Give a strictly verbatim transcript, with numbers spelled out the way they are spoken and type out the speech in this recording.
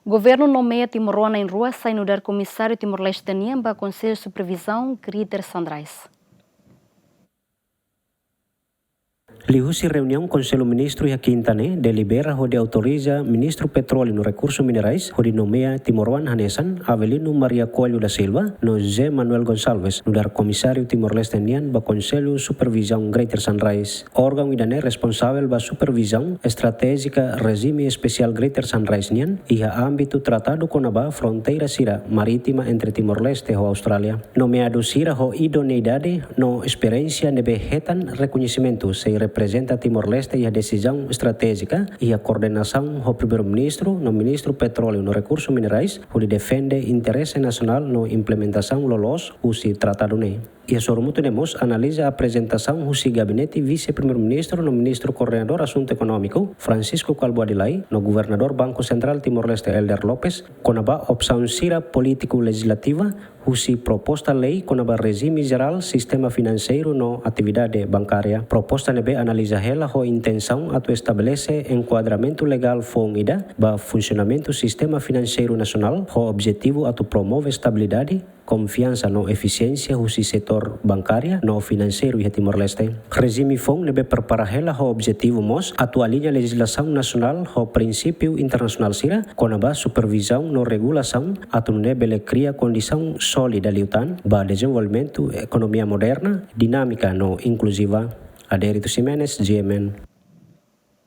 Governu nomeia timoroan na'in-rua sai nu'udar komisáriu Timor-Leste nian ba Konsellu Supervizaun Greater Sunrise. Liuhusi reuniaun Konsellu Ministru iha Kinta ne'e, delibera hodi autoriza Ministru Petróleu no Rekursu Minerais hodi nomeia timoroan hanesan Avelino Maria Coelho da Silva no José Manuel Gonçalves nu'udar komisáriu Timor-Leste nian ba Konsellu Supervizaun Greater Sunrise. Órgaun ida-ne'e responsavel ba supervizaun estratéjika rejime espesiál Greater Sunrise nian iha ámbitu tratadu kona-ba fronteira sira marítima entre Timor-Leste ho Austrália. Nomeadu sira ho idoneidade no esperiénsia ne'ebé hetan rekoñesimentu sei reprezenta Timor-Leste iha desizaun estratéjika, iha koordenasaun ho Primeiru-Ministru no Ministru Petróleu no Rekursu Minerais, hodi defende interese nasionál no implementasaun loloos husi tratadu ne'e. Iha sorumutu ne'e mós analiza aprezentasaun husi gabinete Vise-Primeiru-Ministru no Ministru Koordenadór Asuntu Ekonómiku, Francisco Kalbuadi Lay, no Governadór Banku Sentrál Timor-Leste, Helder Lopes, kona-ba opsaun sira polítiku-lejizlativa husi proposta lei kona-ba rejime jerál sistema finanseiru no atividade bankária. Proposta ne'ebé analiza hela ho intensaun atu estabelese enkuadramentu legál foun ida ba funsionamentu sistema finanseiru nasionál, ho objetivu atu promove estabilidade, konfiansa no efisiénsia husi setór bankária no finanseiru iha Timor-Leste. Rejime foun ne'ebé prepara hela ho objetivu mós atu aliña lejizlasaun nasionál ho prinsípiu internasionál sira kona-ba supervizaun no regulasaun, atu nune'e bele kria kondisaun sólida liután ba dezenvolvimentu ekonomia moderna, dinámika no inkluziva. Adérito Ximenes, G M N.